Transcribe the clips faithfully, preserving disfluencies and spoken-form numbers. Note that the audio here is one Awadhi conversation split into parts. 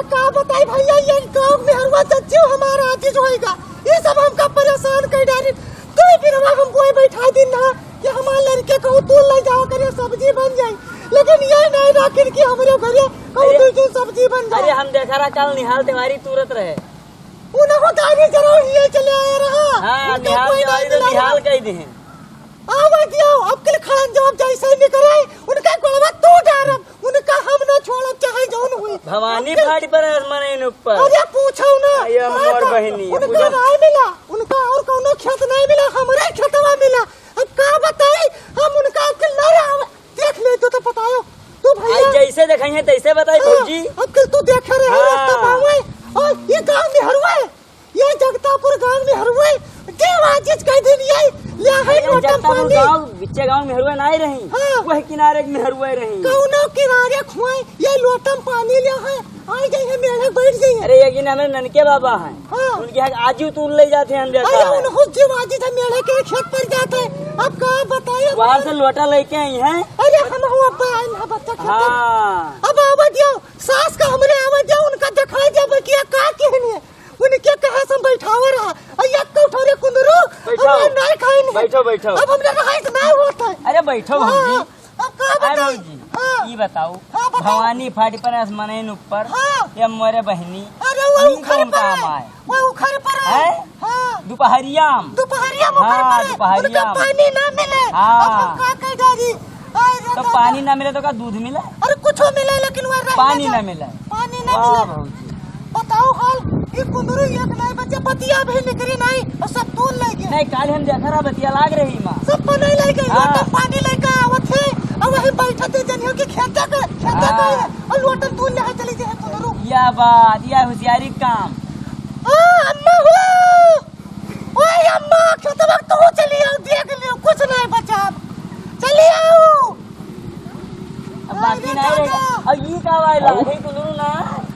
का बताई भइया, ये गाँव में हरुआ चच्ची हमारा आजिज होइगा, ये सब हमका परेशान कर डारी। तू ही फिर हम कोई बैठा दिन ना कि हमार लड़के कहूँ तू ले जाओ करे सब्जी बन जाई, लेकिन ये नहीं राखिन कि हमरे घरे कहूँ अरे, तू जो सब्जी बन अरे जाए। हम देखा रहा कल निहाल तिवारी तुरत रहे। उनको गाड़ी जरूर ये चले आया रहा। हाँ, उनके निहाल कोई तिवारी नहीं तो मिला निहाल रहा। कह दे हैं। आवा दियो, अब के खड़न जवाब जैसे ही निकले, उनका गोड़वा तू डारब, उनका हम ना छोड़ब, चाहे जौन हुई। भवानी अब के फाट पर आसमान है ऊपर। अरे पूछो ना, अरे का मोर का? बहिनी, उनका पूछो। नहीं मिला, उनका और कौनो खेत नहीं मिला, हमरे खेतवा मिला। अब का बताई, हम उनका अब के ना रहा, देख ले तो, तो बताओ, तू भैया। आई जैसे देखाई है तैसे बताई हाँ, भौजी। अब के तू देखे रहे हाँ। रास्ता पावे, और ये गाँव में हरुए। ये जगतापुर गांव में हरुए, देव आजिज कह दिन ये, ले है अरे लोटम जगतापुर पानी। गांव, बिच्चे गांव में हरुए ना रही। हाँ। वह किनारे में हरुए रही। कौनो किनारे खुआए, ये लोटम पानी ले है, आई गई है मेढ़े बैठ गई है। अरे ये कि ना मेरे ननके बाबा हैं। हाँ। उनके यहाँ आजू तूल ले जाते हैं हम देखा अरे है। उनको जीव आजिज है मेढ़े के खेत पर जाते हैं। अब का बताइए वहाँ से लोटा लेके आई हैं। अरे हम हो अब आए ना बच्चा खेत में। हाँ। अब आवा दियो, सास का हमरे आवा दियो, उनका दिखाई जाबे कि ये का कहनी है। उनके कहे से हम बैठावा रहा। आ, एक तो उठौरे कुंदरू, बैठो। हमरा नाई खाई नहीं। बैठो, बैठो। अब हमरा रहाई से नाई होत है। अरे बैठो हाँ, भौजी। अब का अरे बताई? भौजी, हाँ। ई बताओ, हाँ, बताओ। भवानी फाटी पर आसमानैन ऊपर, हाँ। ये मोरे बहिनी, अरे वो ई उखर कौन पर काम है, आए? वो उखर पर है। हैं? हाँ। दुपहरिया में। दुपहरिया में उखर हाँ, पर है। दुपहरिया उनका में। पानी ना मिले। हाँ। अब हम का कह डारी? आए रे तो दादा। पानी ना मिले तो का दूध मिले? अरे कुछो मिले लेकिन वो रह पानी ना ना जाए। मिले। पानी ना वाह मिले। भौजी। बताओ हाल, ई कुंदरू एक नाई बच्चे बतिया भी निकरी नाई और सब तूल ले गए। नहीं, काल हम देखा रहा बतिया लाग रही माँ। सब बनाई ले गए, हाँ। लोटम पानी लेके आवत है, और वही बैठत है जनियो कि खेते के, खेते हाँ। के है, और लोटम तूल ले चली जे है कुंदरू। या बात, या होशियारी काम। ओ अम्मा हो, ओए अम्मा, खेतवा तू चली आओ, देख लियो, कुछ नहीं बचा। चली आओ। अब बाकी अरे नहीं रहे। दादा। अब ई का भाई लाग है कुंदरू ना?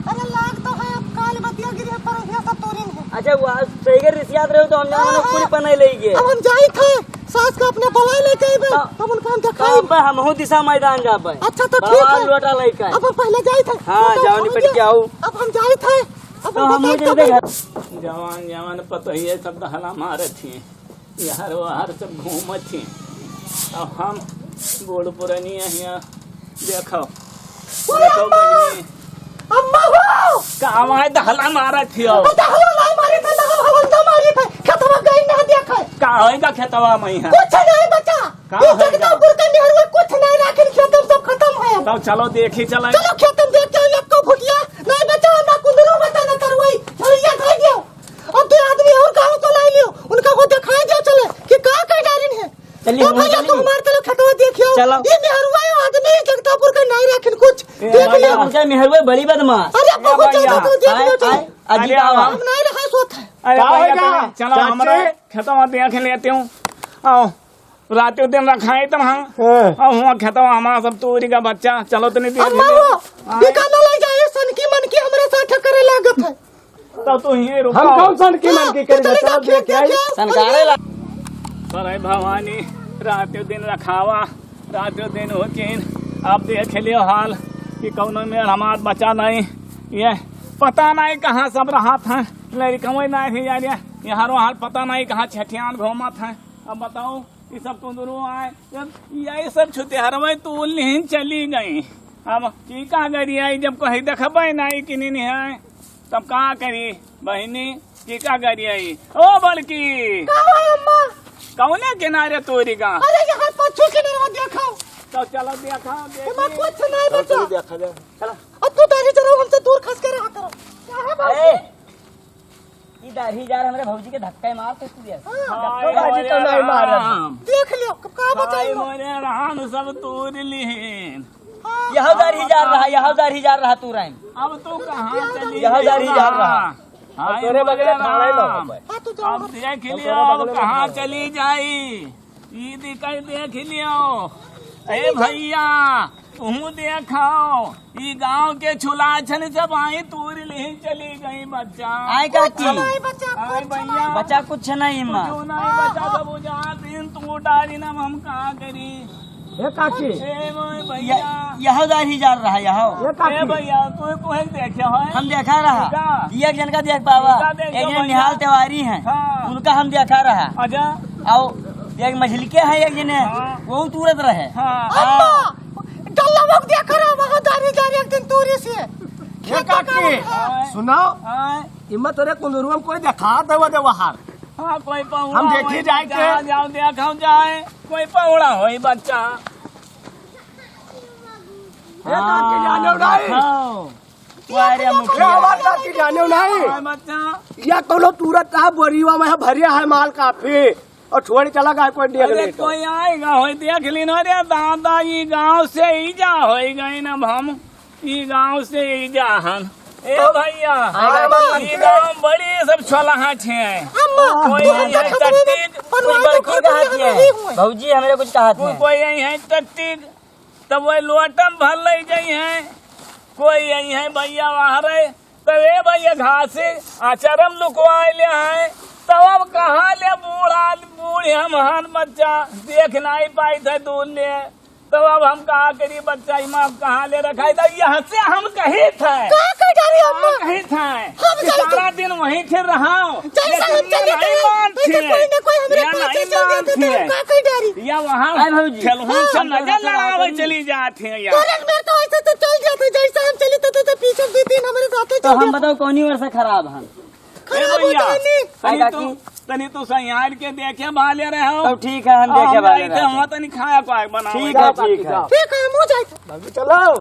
अरे लाग तो है, अब काल बतिया गिरे पर ये सब तोरिन है। अच्छा, वो आज सही कर रिसियात रहे हो तो हम हाँ, जाना हाँ। पूरी पनाई ले गए। अब हम जाई थे, सास का अपने बुलाए लेके आइबे, हाँ। तब उनका हम तो दिखाई। अब हम हो दिशा मैदान जाबे। अच्छा, तो बड़ा ठीक है। लोटा लेके आए। अब हम पहले जाई थे। हाँ, लोटा जाओ उठा निपट दिया। के आओ। अब हम जाई थे। अब तो हम हम हो बताई जाते तब घर। जवान, जवान पतोहिए सब दहला मारत ही। यार, वार सब घूमत ही। अब हम बूढ़ पुरानी है यहाँ। देखो। अरे देखो अम्मा! बहिनी। अम्मा हो! का हमारे दहला मारत ही हो? अरे दहला ना मारी थे, ना हवलदा मारी थे। खेतवा गई ना देखा। का होएगा खेतवा में यहाँ? कुछ नहीं बचा। का ये होएगा? जगतापुर का निहरुआ कुछ नहीं राखिन, खेतम सब खतम है। तब चलो देखी चले। चलो खेतम देख के आई, आपको भुटिया नहीं बचा, ना कुंदरू बचा, ना तरुई। झड़िया खाई दियो। अब दो आदमी और गाँव को लाई लियो, उनका वो दिखाई दियो चले कि का कह डालिन है। चलिए, तो हम भैया चलिए। तुम हमारे चलो खेतवा देखियो। चलो। ये मेहरुआ आदमी जगतापुर का नहीं राखिन कुछ। ए, देख भैया, लियो। उनका मेहरुआ बड़ी बदमाश। अरे ए, बहुत भैया। ज्यादा तो देख आए, लियो चलो। आए, अजी अरे, का हम आवाज? हम नहीं रहा सोत है। अरे, का भैया, होएगा? चलो, चलो, चाचे? हमारे खेतवा देख लेते हूँ। आओ। रातों दिन रखाई तब हम। हाँ। अब हुआ खेतवा हमारा सब तोरी का बच्चा, चलो तनी देख अम्मा ले। वो, हाँ। बिकाना लग जाए, सनकी मनकी हमरे साथ करे लागत है। तब तो यहीं रुको। हम कौन सनकी मनकी करेंगे? चलो चलो देख देख के आई। के। सनकारे ला। अरे भवानी, रातों दिन रखावा, रातों दिन होकिन। अब देख लियो हाल कि कौनो में हमार बचा नहीं। ये पता नहीं कहाँ सब रहत हैं, लड़कवे नहीं है यार, ये हरो हाल पता नहीं कहाँ छठियान घूमत हैं। अब बताओ, ये सब कुंदरू आए, जब यही सब छुतिहरवे तूल लिहिन चली गई। अब की का गरियाई, जब कहीं देखबे नाई कि नहीं है, तब का करी बहिनी, की का गरियाई? ओ बड़की, का है अम्मा? कौने किनारे तोरी का? अरे यहाँ पच्छू किनारे देखो। तो चलो देखा, देखी। मैं कुछ नहीं चलो, बचा। चलो, देखा जाए। चलो। अब तू दाढ़ी जराओ, हमसे दूर खस के रहा करो। क्या है बाबू? ए, ई दाढ़ी जार हमरे भौजी के धक्का मार के तू यार। हाँ, हाय धक्का बाजी मोरे तो नहीं मारा। राम। देख लियो, का बचाई हाय लो। मोरे राम, सब तोड़ लिहिन। हाँ। यह दाढ़ी जार रहा, यह दाढ़ी जार रहा तू राम। अब तू कहाँ चली यह दाढ़ी गई जार बा? रहा। हाय तोरे बगले मोरे ठाड़े ना राम। हो पाए। हाँ, तू जाओ। अब देख लियो, अब कहाँ चली जाई। ई दिखाई देख लियो। ए भैया, तुहूँ देखो, ई गांव के छुलाछन सब आई तूर लिही चली गई बच्चा। आए काकी? कुछ नहीं बच्चा, आए कुछ भैया। नहीं। बच्चा कुछ नहीं माँ। कुछ नहीं बच्चा, सब उजाड़ दिन तू डारी ना, हम का करी? ए काकी। ए मोए भैया। यह, यह दाढ़ी जान रहा, यह। ए काकी। ए भैया, तू कोई देखे हो? हम देखा रहा। का? कि एक जन का देख पावा। का देख एक जन भैया? निहाल तिवारी हैं। हाँ। उनका हम देखा रहा। अच्छा। और एक मछली के है एक जने, हाँ। वो तुरत रहे। हाँ। हाँ। अम्मा, डल्ला वो देखा रहा, वहाँ दाढ़ी जा रही एक दिन तूरी से। ए काकी, हाँ। सुनाओ। हाँ। इम्मा तोरे कुंदरुआ में कोई देखा दे वो दे बाहर। हाँ, कोई पहुड़ा हम देखी होई जाए बच्चा, के। जाओ देखो जाए, कोई पहुड़ा होई बच्चा। ए, काकी जाने नहीं। हाँ। वाह रे मुखिया। क्या बात काकी जाने नहीं? हाँ, बच्चा। या कोनो तुरत आ बोरिया में भरिया है माल काफी। और छोड़ चला गया कोई देख अरे, ले तो। कोई आएगा होई देख ली ना रे दादा, ई गाँव से ही जा होई गई ना हम। ई गाँव से ही जाहन। ए भैया, हाँ, ई गाँव बड़ी सब छोलहा छे। अम्मा, कोई तू हम यही तो है खबर में टट्टी, कुछ बनवाए तो बड़की घर कहा में थी। नहीं हुए। भौजी, हमरे कुछ कहा थी। कोई यही है टट्टी, तब वही लोटम भर ले जाई है। कोई यही है भैया वहाँ रहे, तब ए भैया घासी आचरम लुकवाए ले हैं। तब अब कहाँ ले बूढ़ा, बूढ़े हम हन बच्चा, देख नहीं पाई थे दूर ले। तो अब हम कहा करी बच्चा, इमा अब कहाँ ले रखा है? तो यहाँ से हम कही थे। का कह डारी अम्मा? कही थे। हम कि जाई सारा दिन वहीं फिर रहा। जैसा हम चले थे, वैसे कोई ना कोई हमरे पाछे चल देते थे, हम का कह डारी? या वहाँ अरे भौजी, खेलहुन से हाँ, नजर लड़ावे चली जात है यार। तोरे मेरे तो ऐसे तो चल जाते, जैसा हम चले थे, तो, तो पीछे दो तीन हमारे साथ तो चल हम जाते। बताओ कौनी ओर से खराब हम? ए खराब हो भैया, जानी। तनी तू, काकी? तनी तू संहार के देखे भाले रहे हो। तब ठीक है, हम देखे भाले रहे। हम तनी खाया पाए बनाओ। ठीक है, ठीक है। ठीक है, हम हो जाए। बाबू चलो।